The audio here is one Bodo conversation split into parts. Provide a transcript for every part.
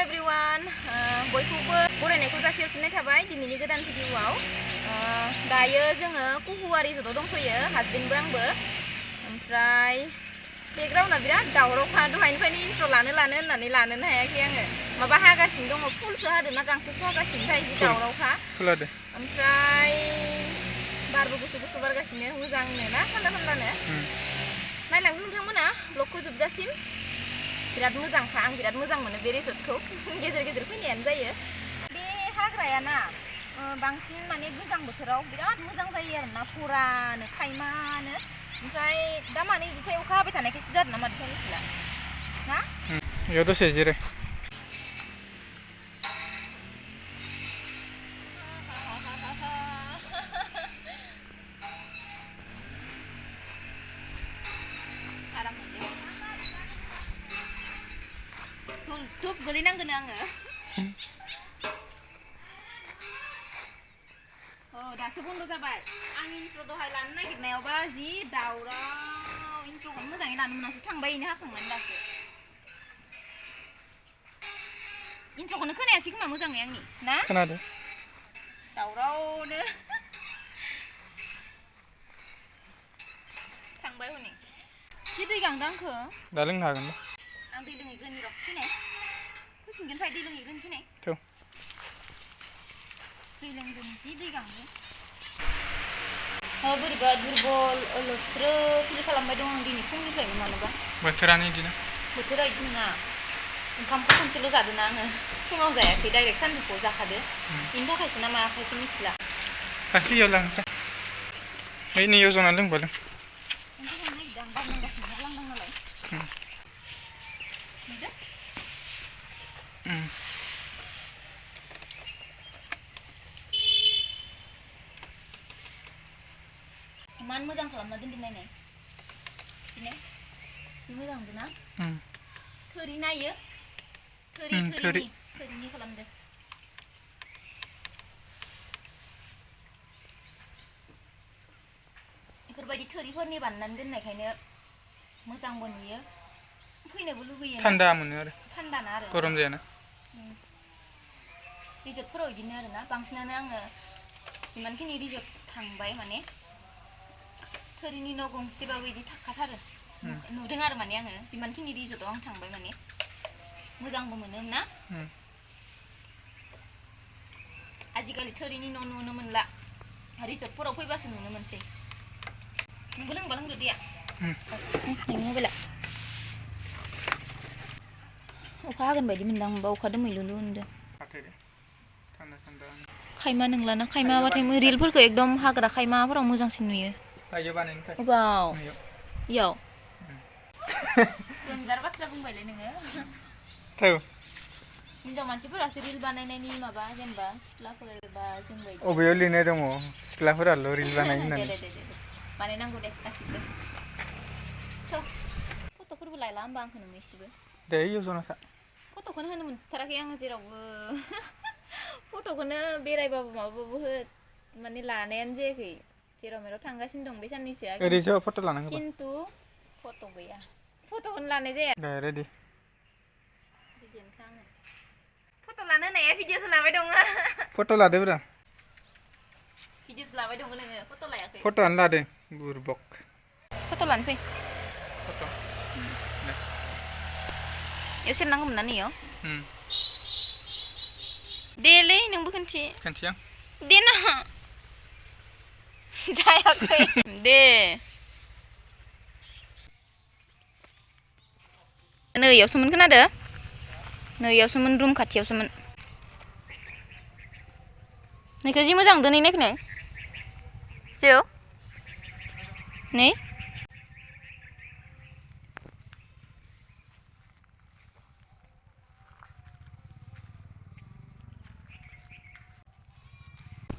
everyone, बयखौबो बरायनायखौ जासिहरफिननाय थाबाय दिनैनि गोदान भिडिअआव दायो जोङो कुहुवा रिजर्टआव दंफैयो हासबेन्डबो आंबो ओमफ्राय बेकग्राउन्डआ बिराद दावरावखा दहायनिफ्रायनो इन्ट्र लानो होननानै लानोनो हायाखै आङो माबा हागासिनो दङ फुलसो हादोंना गांसोसो हागासिनोथाय जि दावरावखा ओमफ्राय बारबो गुसु गुसु बारगासिनो मोजांनो ना थान्दानो नायलांदो नोंथांमोना ब्लगखौ जोबजासिम बिराद मोजांखा आं बिराद मोजां मोनो बे रिजर्टखौ गेजेर फैनायानो जायो बे हाग्राया ना बांसिन माने गोजां बोथोराव बिराद मोजां जायो आरोना पुरानो खायमानो ओमफ्राय दा माने बिदिथाय अखा हाबाय थानायखायसो जादों ना माथो मिथिला ना बेयाव दसे जिराय धुप गोलैनांगोन आङो दासो बन्द जाबाय आं इन्ट्र दहाय लानो नागिरनायावबा जि दावराव इन्ट्रखौनो मोजाङै लानो मोनासै थांबायनो हाखांनानै दासो इन्ट्रखौनो खोनायासै खोमा मोजाङै आंनि ना खोनादों दावरावनो थांबाय हनै जि दै गांदों आंखो दा लोंनो हागोन ना आं दै लोंहैग्रोनि र' फैनाय फैफिनगोन फाय दै लोंहैग्रोनि फैनाय थौ दै लोंगोन जि दै गांदों बोरैबा दुरबल अलस्रो फिल खालामबाय दं आं दिनै फुंनिफ्रायनो मानोबा बोथोरानो इदिनो बोथोरा इदि नङा ओंखामखौ खनसेल' जादों आङो फुङाव जायाखै डाइरेक्ट सानजौफुआव जाखादो बेनि थाखायसो ना मायाखायसो मिथिला खाथियाव लांसै ओइ नैयाव जना लोंबा लों मान मोजां खालामना दोनदों नायनाय बिदिनो जि मोजां नुदों ना थोरि नायो थोरिनि खालामदो बेफोरबायदि थोरिफोरनि बानायनानै दोननायखायनो मोजांबो नुयो फैनोबो लुगैयो थान्दा मोनो आरो थान्दाना आरो गरम जायाना रिजर्टफोराव बिदिनो आरोना बांसिनानो आङो जिमानखिनि रिजर्ट थांबाय माने थोरिनि न' गंसेबाबो बिदि थाखाथारो नुदों आरो माने आङो जिमानखिनि रिजर्टआव आं थांबाय माने मोजांबो मोनो ना आजिखालि थोरिनि न' नुनो मोनला रिजर्टफोराव फैबासो नुनो मोनसै नोंबो लोंबा लोंदो दैया नोंनि मबाइला अखा हागोन बायदि मोनदां होमबा अखा दोमैलुलु होनदों खायमा नोंलाना खायमाबाथाय रिलफोरखौ एकदम हाग्रा खायमाफोराव मोजांसिन नुयो अबाव इयाव देन्जार बाथ्रा बुंबायलै नोङो हिनजाव मानसिफोरासो रिल बानायनायनि माबा जेनेबा सिख्लाफोर बा जोंबायदि अबेयाव लिरनाय दङ सिख्लाफोराल' रिल बानायो होननानै दे बानायनांगौ दे गासिबो फट'फोरबो लायला होमबा आंखौ नोङो एसेबो दे इयाव जना था फट'खौनो होनो मोनथाराखै आङो जेरावबो फट'खौनो बेरायबाबो माबाबाबो माने लानायानो जायाखै जेराव मेराव थांगासिनो दं बे साननैसोआ ओरैसो फट' लानांगौ खिन्थु फट' गैया फट'खौनो लानाय जाया दे रेडि बिदिनोखा आङो फट' लानो होनाया भिडिअसो लाबाय दङ फट' लादोब्रा भिडिअसो लाबाय दङ नोङो फट' लायाखै फट'आनो लादों बुरबक फट' लानो फै फट' इयाव सेरनांगौमोन ना नैयाव देलै नोंबो खोनसे आं दे ना जायाखै दे नैयावसोमोन खोनादो नैयावसोमोन रुम खाथियावसोमोन नैखौ जि मोजां नुदों नै नायफैनाय जेव नै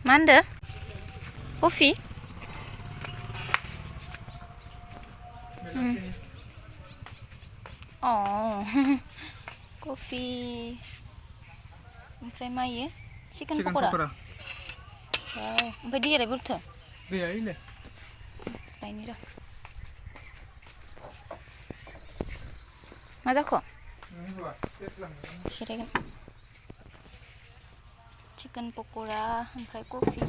मा होनदो कफि कफि ओमफ्राय मा इयो चिकेन पक'रा ओमफ्राय दैयालाय बोरैथो दैया इलाय लायनि र' मा जाखो जिरायगोन चिकेन पक'रा ओमफ्राय कफि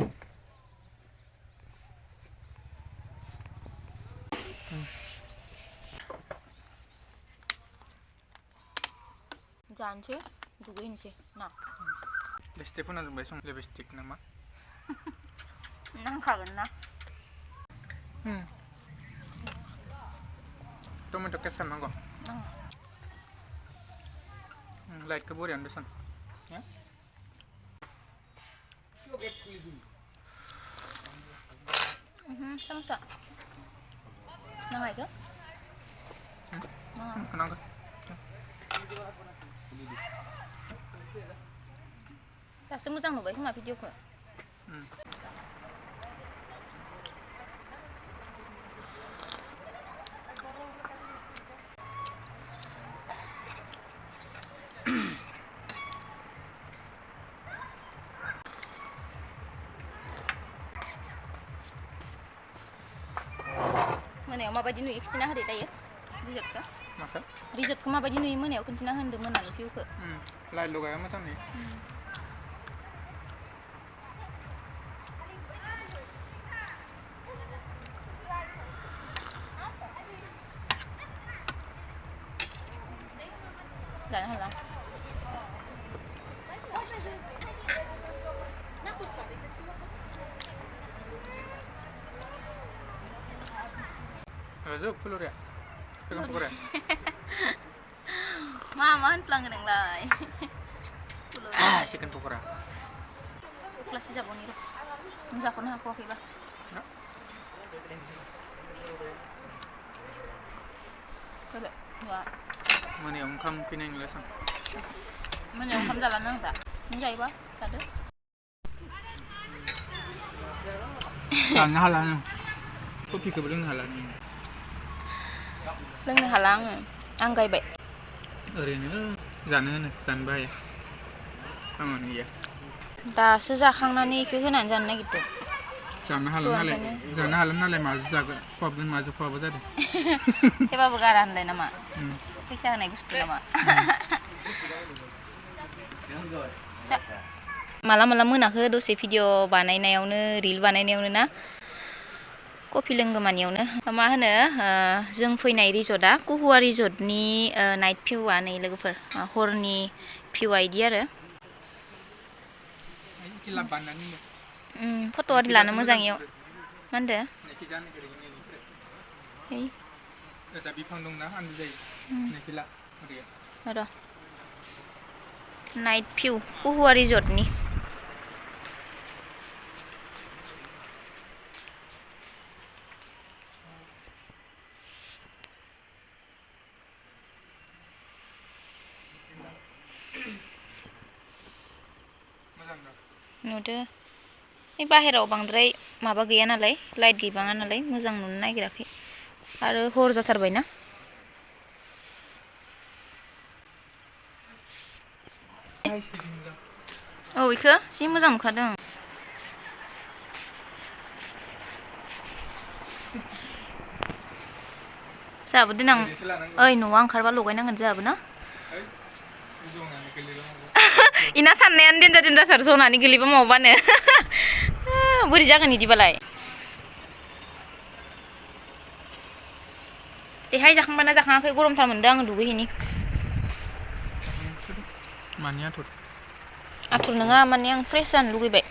जानोसै दुगैनोसै ना लिपस्टिक फोनना जोंबाय सं लिपस्टिक नामा नांखागोन ना टमेट' केचाप नांगौ लाइटखौ बरियानो सन सामसा नाङा इखो नांगौ दासो मोजां नुबाय खोमा भिडिअखौ मोनायाव माबायदि नुयो खिन्थिना होदो दायो रिजर्टखौ माबायदि नुयो मोनायाव खिन्थिना होनदो मोनानि भिउखौ लाइट लगाया मोजां नुयो जानो हाला जोब फुलुरिया चिकेन पक'रा मा होनफ्लाङो नोंलाय चिकेन पक'रा क्लासि जाबावनि र' नों जाख'नो हाख'वाखैबा मोनायाव ओंखाम उखैनाय नंला सान मोनायाव ओंखाम जालानो आं दा नों जायोबा जादो जानो हाला नों कफिखौबो लोंनो हाला लोंनो हाला आं गायबाय ओरैनो जानो बाया आंनो गैया दासो जाखांनानै इखौ होनानै जानो नागिरदों जानो हाला नालाय माजों जागोन खहाबगोन माजों खहाबा जादों थेबाबो गारा होनलाय नामा फैसा होनाय बुस्थु नामा माला मोनाखो दसे भिडिअ बानायनायावनो रिल बानायनायावनो ना कफि लोंगोमानियावनो मा होनो जों फैनाय रिजर्टआ कहुवा रिजर्टनि नाइट भिउआ नै लोगोफोर हरनि भिउआ इदि आरो फट' आरि लानो मोजां इयाव मा होनदो बिफां दंना आन्दो जायो र' नाइट भिउ कहुवा रिजर्टनि नुदो बे बाहेराव बांद्राय माबा गैया नालाय लाइट गैबाङा नालाय मोजां नुनो नागिराखै आरो हर जाथारबायना औ इखो जि मोजां नुखादों जोंहाबो देनां ओइ न'आव ओंखारबा लगायनांगोन जोंहाबो ना इना साननायानो देन्जार जनानै गोलैबा मावबानो बोरै जागोन इदिबालाय देहाय जाखांबायना जाखाङाखै गरमथार मोनदों आङो दुगैहैनि मानि आथुर नङा माने आं फ्रेस जानो लुगैबाय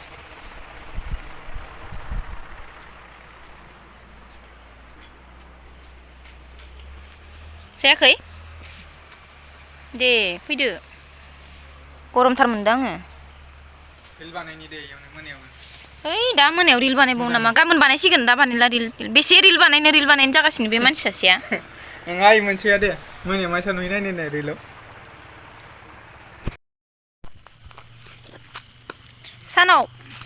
जायाखै दे फैदो गरमथार मोनदों आङो रिल बानायनि दे इयावनो मोनायावनो ओइ दा मोनायाव रिल बानायबावो नामा गाबोन बानायसिगोन दा बानायला रिल बेसे रिल बानायनो जागासिनो बे मानसि सासेया नङा इ मोनसेया दे मोनायाव मानसिया नुयो नायनो रिलाव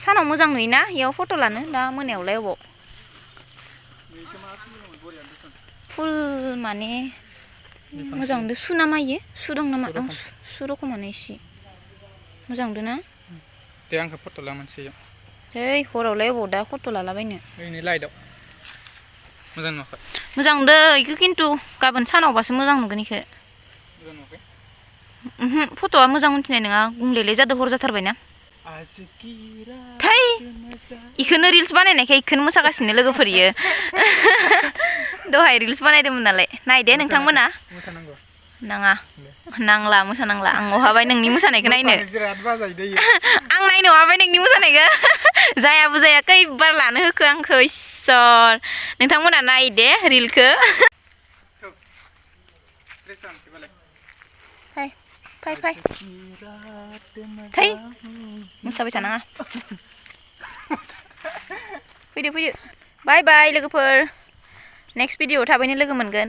सानाव मोजां नुयोना इयाव फट' लानो दा मोनायावलाय अबाव फुल माने मोजां नुदों सु नामा इयो सु दं नामा सु रखमानो एसे मोजां नुदों ना दे आंखौ फट' ला मोनसेयाव ओइ हरावलाय अबाव दा फट' लालाबायनो ओइनै लाइटआव मोजां नुवाखै मोजां नुदों इखो खिन्थु गाबोन सानावबासो मोजां नुगोन इखो मोजां नुवाखै फट'आ मोजां उन्थिनाय नङा गुंलेले जादों हर जाथारबायना थै इखौनो रिल्स बानायनायखाय इखौनो मोसागासिनो लोगोफोर इयो दहाय रिल्स बानायदोंमोन नालाय नायदे नोंथांमोना नाङा नांला मोसानांला आं अहाबाय नोंनि मोसानायखौ नायनो आं नायनो अहाबाय नोंनि मोसानायखौ जायाबो जाया खैबार लानो होखो आंखौ इसर नोंथांमोना नायदे रिलखौ फाय फाय फाय थै मोसाबाय थानाङा फैदो फैदो बाय बाय लोगोफोर नेक्स्ट भिडिअ थाबैनो लोगो मोनगोन